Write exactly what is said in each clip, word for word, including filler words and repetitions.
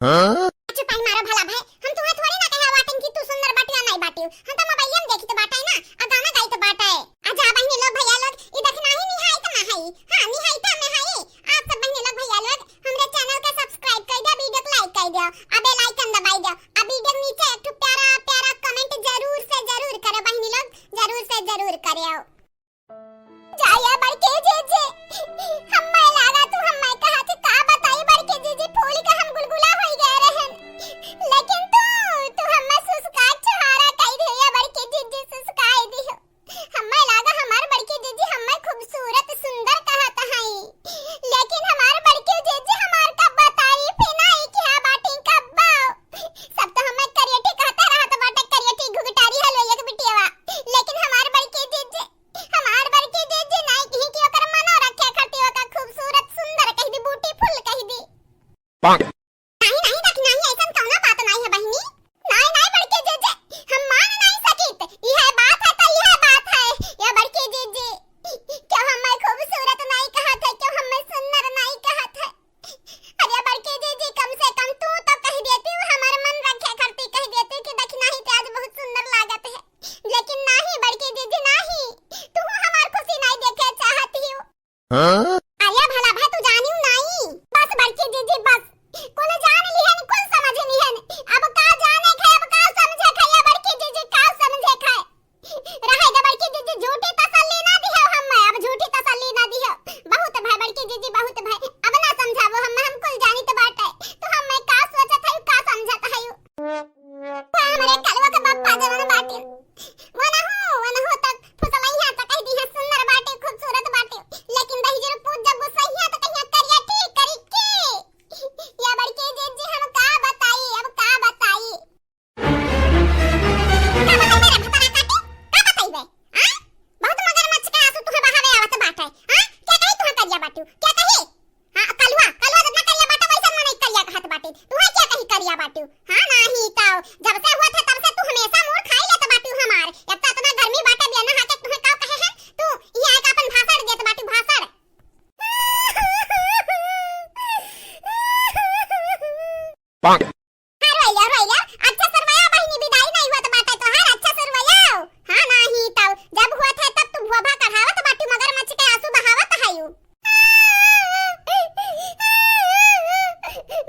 हाँ? चुपाई मारो भला भाई, हम तुहे थोड़ी ना कहे बाटेन कि तू सुंदर बाटियो या नाई बाटियो। हम तो मोबाइल में देखित बाटे ना, आ गाना गाइत बाटे। आ जा बहिनी लोग, भैया लोग, ई देखना ही निहाइत ना हई। हाँ, निहाइता में हई। आप सब बहिनी लोग, भैया लोग, हमरे channel के subscribe कर दिया, video को like कर दिया, आ bell icon दबाई दिया, आ video के नीचे एक ठो प्यारा प्यारा comment जरूर से जरूर करे बहिनी लोग, जरूर से जरूर करे। जाया बड़के जीजी, हम्मे लागा तू हम्मे कहा थे का बताई बड़के जीजी, फूल के हम गुलगुला होई गए रहन, लेकिन तू, तू हम्मे सुस्का छुहारा कई दिया बड़के जीजी, सुस्काई दियो। हम्मे लागा हमार बड़के जीजी हम्मे खूबसूरत सुंदर कहत हई, लेकिन हमार बड़के जीजी हमार कब्बा तारीफ ही नाई किहा बाटी कब्बा। सब तो हम्मे करियठी कहते रहत बाटे, करियठी घुघटारी हलो एक बिटियावा, लेकिन हमार बड़के जीजी हमार बड़की जीजी नाई कही कि ओकर मनो रखे खातिर ओका खूबसूरत सुंदर कह दी, beautiful कह दी। नाई, नाई, देख, नाई, ऐसन कौनो बात नाई है बहिनी। नाई, नाई, बड़की जीजी, हम मान नाई सकित। इहे बात है तो इहे बात है। या बड़की जीजी, क्यों हम्मे खूबसूरत नाई कहत है, क्यों हम्मे सुंदर नाई कहत है? अरे बड़की जीजी, कम से कम तू तो कह देती, हमार मन रखे खातिर कह देती कि देखना ही ते आज बहुत सुंदर लागत है। लेकिन नाही बड़की जीजी, नाही, तू हमार खुशी नाही देखे चाहत हियो। हाँ? अरे भला भाई, तू जानियो नाही। बस बड़की जीजी, बस। कुल जान लिहन, कुल समझ लिहन। अब का जाने के, अब का समझे के, ये बड़की जीजी का समझे के? रहे दे बड़की जीजी, झूठी तसल्ली ना दिहो हम्मे, अब झूठी तसल्ली ना दिहो। बहुत भाई बड़की जीजी, बहुत भाई, अब ना समझावो हम्मे, हम कुल जानित बाटे। तू हम्मे का सोचत हयू, का समझत हयू? वाह, हमरे कलवा के बप्पा जवन बाटे, वो ना हो, वो ना हो तब फुसलैया तो कह दी है सुंदर बाटे, खूबसूरत बाटे, लेकिन दहिजर पूत जब गुस्सैया तो कहिया करिया ठीक करी के। या बड़की जीजी हम का बताई, अब का बताई? का बताइबे रे भतरा काटी? का बताइबे? आ? बहुत मगरमच्छ के आंसू तुहे बहावे आवत बाटे। आ? क्या कही तुहे करिया बाटू? क्या कही? हाँ, कलुआ, कलुआ जितना करिया बाटा वैसन मनई करिया कहत बाटे। तुहे क्या कही करिया बाटू? हाँ, नाही तो जब से हुआ थे तब से तू हमेशा मोर खाई लेत बाटू हमार। जब से इतना गर्मी बाटे बिया नहा के तुहे का कहे हैं? तू यहाँ एक अपन भाषण देत बाटू, भाषण। हाँ, रोइया, रोइया, अच्छा सुरवाया बहिनी, विदाई नहीं हुआ तो बाटे तोहार, अच्छा सुरवाया। हाँ, नाही तो जब हुआ थे तब तू भुआ भा कढ़ावत बाटू, मगरमच्छ के आंसू बहावत हयू।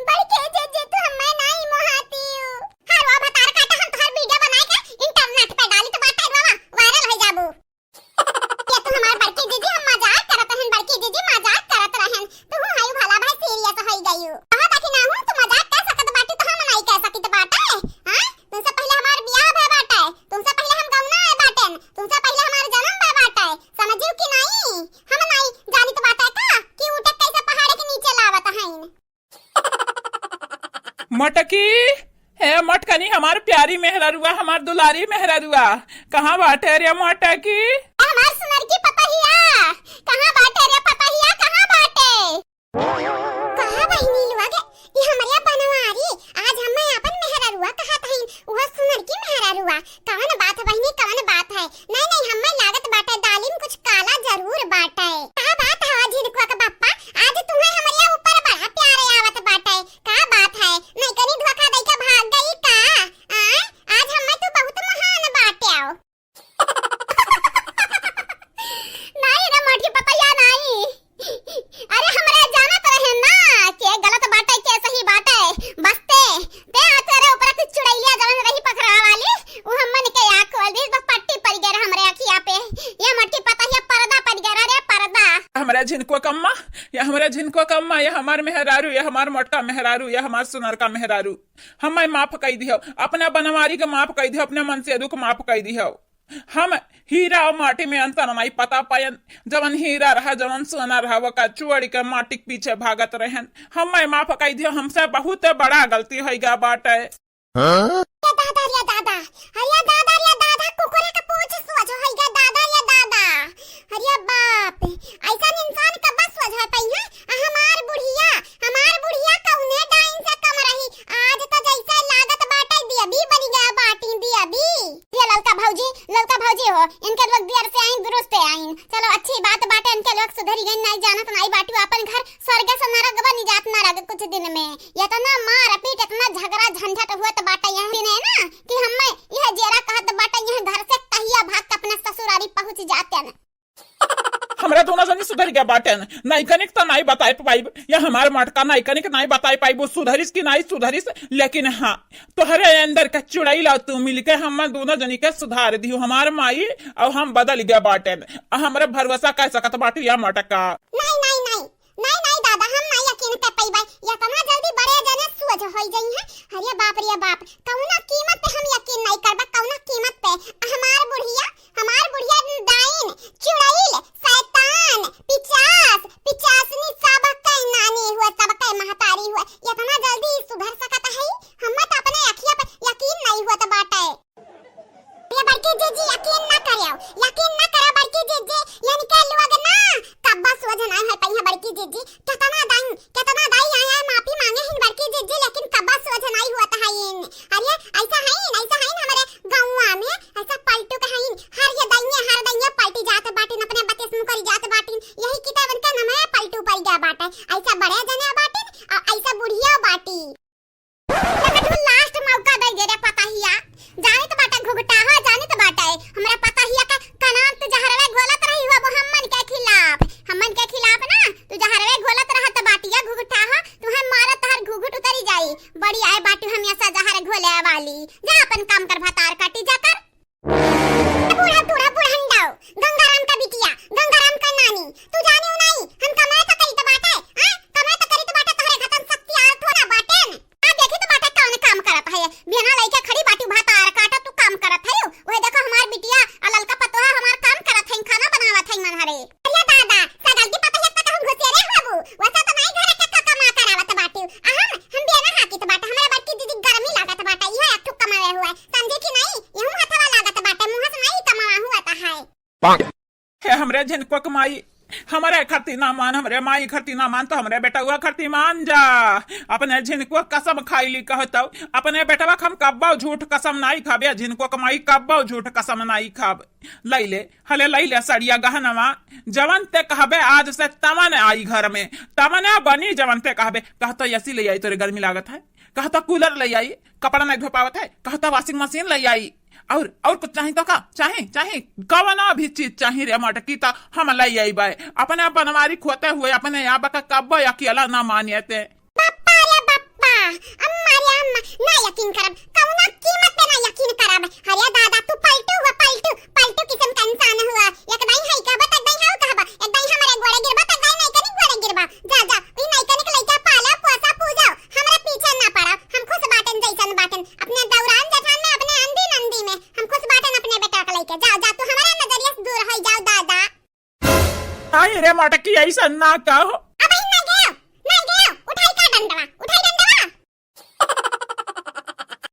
बड़के जीजी, तू हम्मे नाही मोहातियू। हाँ, रो भतार काटा, हम तोहार video बनाए के internet पे डाली तो बाटे रो, viral हो जाबू। ये तो हमार बड़की जीजी, हम मजाक करत रहन, बड़की जीजी मजाक करत रहन। तू हयू भला भाई serious होई गयू। कहा था कि ना हूँ, तू मजाक कर सकत बाटू तो हम नाई कर सकित बाटे। हाँ? तुमसे पहले हमार बियाह भय बाटे, तुमसे पहले हम गौना आए बाटेन, तुमसे पहले हमार जन्म भय बाटे। समझियो कि नाई? हम नाई जानित बाटे का कि ऊँट कैसे पहाड़ के नीचे लावत हईन? मटकी, हे मटकनी, हमार प्यारी मेहरारुआ, हमार दुलारी मेहरारुआ, कहाँ बाटे रे मटकी? हमार सुनर की पतहिया, कहाँ बाटे रे पतहिया, कहाँ बाटे? कहाँ बहिनी लोग, ई हमरे बनवारी, आज हम्मे आपन मेहरारुआ कहत हईन, उहो सुनर की मेहरारुआ। कवन बात है बहिनी, कवन बात है? नहीं, नहीं, हम्मे लागत बाटे दालिम कुछ काला जरूर बाटे। का बात है झिनकुआ के बप्पा, आज तुहे हमरे ऊपर बड़ा प्यार आवत बाटे। का बात है? नहीं कनी धोखा दई के भाग गई का? आ? आज हम्मे तू बहुत महान बाटे। नाई रे मोटकी पतैया नाई। अरे हमरे जानत रहे ना के गलत बाटे के सही बाटे। बस ते, ते आ तेरे ऊपर कुछ चुड़ैलिया जवन रही पखरा वाली, उ हमन के आँख खोल दी, बस पट्टी पड़ गए हमरे अखिया पे। ये मोटकी पतैया पर्दा पड़ गया रे पर्दा। हमरा झिनको कम्मा, ये हमरा झिनको कम्मा, ये हमार मेहरारू, ये हमार मोटका मेहरारू, ये हमार सुनर का मेहरारू। हमें माफ कई दिहो, अपना बनवारी के माफ कई दिहो, अपने मनसेदू के माफ कई दिहो। हम हीरा और माटी में अंतर नहीं पता पायन। जवन हीरा रहा, जवन सोना रहा, वका छोड़ के माटी के पीछे भागत रहन। हमें माफ कई दियो, हमसे बहुत बड़ा गलती होइगा बाटे। हाँ? अरे दादा, अरे दादा, अरे दादा, अरे दादा, कुकुरे का पूछ सोझ होइगा दादा, अरे दादा, अरे बाप, ऐसा इंसान कब सोझ हो पाई है? आ हमार बुढ़िया, हमार बुढ़िया कौने डाइन से कम रही? आज तो जैसे लागत बाटे दियबी बन गया बाटी दियबी। ये ललका भौजी, ललका भौजी हो, इनके लोग देर से आइन, दुरुस्त आइन। चलो अच्छी बात बाटे, इनके लोग सुधरी गइन, नाई जानत नाई बाटू, आपन घर स्वर्ग से नरक बनी जात नरक कुछ दिन में। इतना मार पीट, हमरा दोनों जनी सुधर गया बाटेन। नइकनिक त नाई बताई पाइब, या हमार मटका नइकनिक नाई बताई पाइब, वो सुधरिस कि नाई सुधरिस, लेकिन हाँ, तोहरे अंदर का चुड़ैल अउ तू मिलके हम दोनों जनी के सुधार दिहु। हमार माई अउ हम बदल गया बाटेन। अ हमरा भरोसा कर सकत बाटू या मटका? नाई, नाई, नाई, नाई, नाई दादा, हम नाई यकीन पे पइबा। यतना जल्दी बड़े जने सोझ होई जइहें। अरे बाप रे बाप, कउना कीमत पे हम यकीन नाई करबा, कउना कीमत पे? हमार बुढ़िया, हमार बुढ़िया डाइन, चुड़ैल, शैतान, पिचास, पिचासनी, सबके नानी हुआ, सबके महतारी हुआ। यतना जल्दी सुधर सकत है? हम्मे त अपने अखिया पे यकीन नाई होत बाटे। ये बड़की जीजी, यकीन ना करेउ, यकीन ना करेउ बड़की जीजी, इनके लोग ना कब्बो सोझ नाई होइ पइहें बड़की जीजी। केतना दाई, केतना दाई आए आए माफी मांगे हिन बड़की जीजी, लेकिन कब्बो सोझ नाई होत हइन। अरे अइसा हइन, अइसा हइन हमरे गौवा में, अइसा पलटू के हइन, हर ये दाइये, हर दाइये पलटी जात बाटिन, अपने बतेस मुकरी जात बाटिन, यही किताबन के नामे पलटू पड़ गया बाटे। अइसा बड़े जने बाटिन, अउ अइसा बुढ़िया बाटी। लेकिन तू last मौका दे दे रे पतहिया। जानित बाटे घुघटा हो, जानित बाटे। हमरा पतहिया के कनार तू जहरवे घोलत रही हो, वो हमन के खिलाफ। हमन के खिलाफ ना, तू जहरवे घोलत रहत बाटिया घुघटा हो। तुहे मारत तहर घुघुट उतरी जाई। बड़ी आए बाटी हमेशा जहर घोले वाली। जा अपन काम कर, भतार काटी जा कर। बूढ़ा, बूढ़ा, बुढ़ंडा, गंगाराम का बिटिया, गंगाराम का नानी, तू जाने उ नाई, हम कमाए तो करी तो बाटे, हाँ? कमाए तो करी तो बाटे, तोहरे घतन शक्ति आल थोड़ा बाटे न। आ देखी तो बाटे कौन काम करत है, बिना लइके खड़ी बाटी भतार काटा तू काम करत है, वही देखो हमार बिटिया, आ ललका पतोहा हमार काम करत है, खाना बनावत है मन हरे। अरे दादा, सगल की पतोहिया तक हम घुसेरे होबू, वैसा तो नाई घर के का कमा करावत बाटी, आ हम, हम बिना हाकित बाटे, हमरा बड़की दीदी गर्मी लागत बाटे, इहो एक ठो कमावे हुआ, समझे कि नाई? इहू हथवा लागत बाटे, मुँह से नाई कमावा हुआ त है। हे हमरे झिनकुआ के माई, हमरे खरती ना मान, हमरे माई खरती ना मान, तो हमरे बेटवा खरती मान जा। अपने झिनकुआ कसम खाइली कहतौ, अपने बेटवा के हम कब्बो झूठ कसम नाई खाबे, झिनकुआ के माई कब्बो झूठ कसम नाई खाब। लइले, हले लइले सड़िया गहनवा, जवन ते कहबे आज से तवन आई घर में, तवने बनी जवन ते कहबे। कहतौ एसी लइ आई, तोरे गर्मी लागत है, कहतौ कूलर लइ आई, कपड़ा नहीं धो पावत है, कहतौ washing machine लइ आई, और, और कुछ चाही तो का? चाही, चाही, कवनो भी चीज चाही रे मटकी, त हम लइ अइबे। अपने बनवारी खोते हुए अपने आप का कब्बो अकेला ना मानिए ते। बप्पा रे बप्पा, अम्मा रे अम्मा, ना यकीन करब, कवनो कीमत पे ना यकीन करब। अरे दादा, तू पलटू हुआ, पलटू, पलटू किस्म का इंसान हुआ। एक दाई है कहबा, तक दाई है कहबा, एक दाई हमारे गोड़े गिरबा, तक दाई नहीं कनी गोड़े गिरबा। जा, जा, ई नइकन के लइका पाला, पोसा, पूजा, हमरा पीछे ना पड़ा। हम खुश बाटन जइसन बाटन। अपने दौरान जेठान में, अपने अंधी नंदी में। हम खुश बाटन अपने बेटा के लइके। जाओ, जा, तू हमारे नजरिया से दूर होइ जाओ, दादा। आई रे मटकी, अइसन ना कहो।